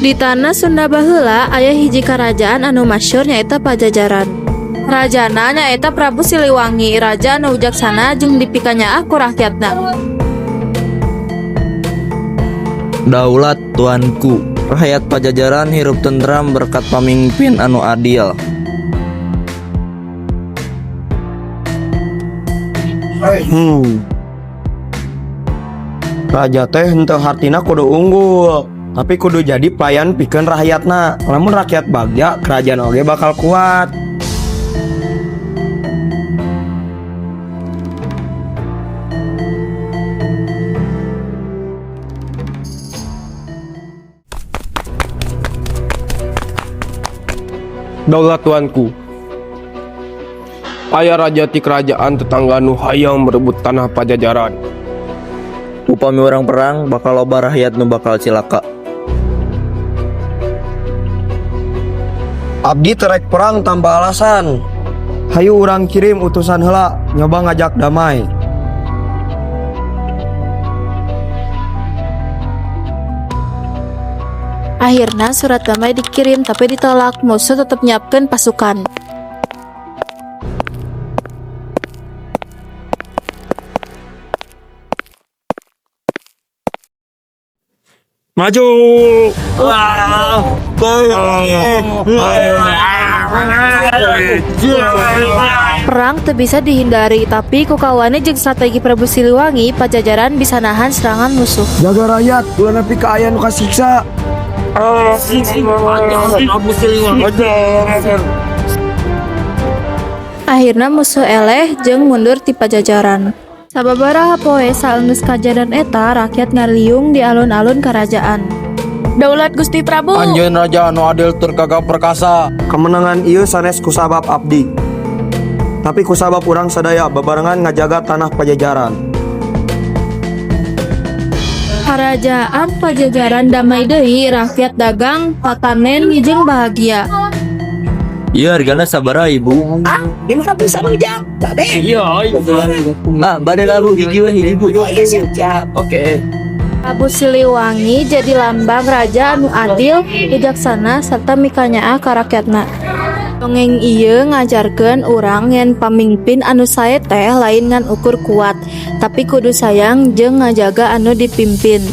Di tanah Sunda baheula aya hiji karajaan anu masyhur, nyaeta Pajajaran. Rajana nyaeta Prabu Siliwangi, raja anu wijaksana jeung dipikanyaah ku rakyatna. Daulat tuanku, rakyat Pajajaran hirup tentram berkat pamimpin anu adil. Raja teh henteu hartina kudu unggul, tapi kudu jadi pelayan pikeun rakyatna. Lamun rakyat bagja, kerajaan oge bakal kuat. Daulat tuanku. Aya raja ti kerajaan tetangga nu hayang merebut tanah Pajajaran. Upami urang perang, bakal loba rakyat nu bakal cilaka. Abdi teu rek perang tanpa alasan. Hayu urang kirim utusan heula nyoba ngajak damai. Akhirna surat damai dikirim, tapi ditolak. Musuh tetep nyiapkeun pasukan. Maju! Perang teu bisa dihindari, tapi ku kawani jeung strategi Prabu Siliwangi, Pajajaran bisa nahan serangan musuh. Jaga rakyat, ulah nepi ka aya nu kasiksa. Akhirna musuh eleh jeung mundur ti Pajajaran. Sababaraha poe saenggeus kajadian eta, rakyat ngariung di alun-alun karajaan. Daulat Gusti Prabu. Anjeun raja anu adil tur gagah perkasa. Kemenangan ieu sanes kusabab abdi. Tapi kusabab urang sadaya babarengan ngajaga tanah Pajajaran. Karajaan Pajajaran damai deui, rakyat dagang, tatanen jeung bahagia. Iya, hargana sabaraha, Ibu? Iya. Ah, bade labu hiji we, hiji, Bu. Oke. Prabu Siliwangi jadi lambang raja anu adil, bijaksana, serta mikanyaah ka rakyatna. Dongeng ieu ngajarkeun urang yen pamingpin anu sae teh lain ngan ukur kuat, tapi kudu sayang jeung ngajaga anu dipimpin.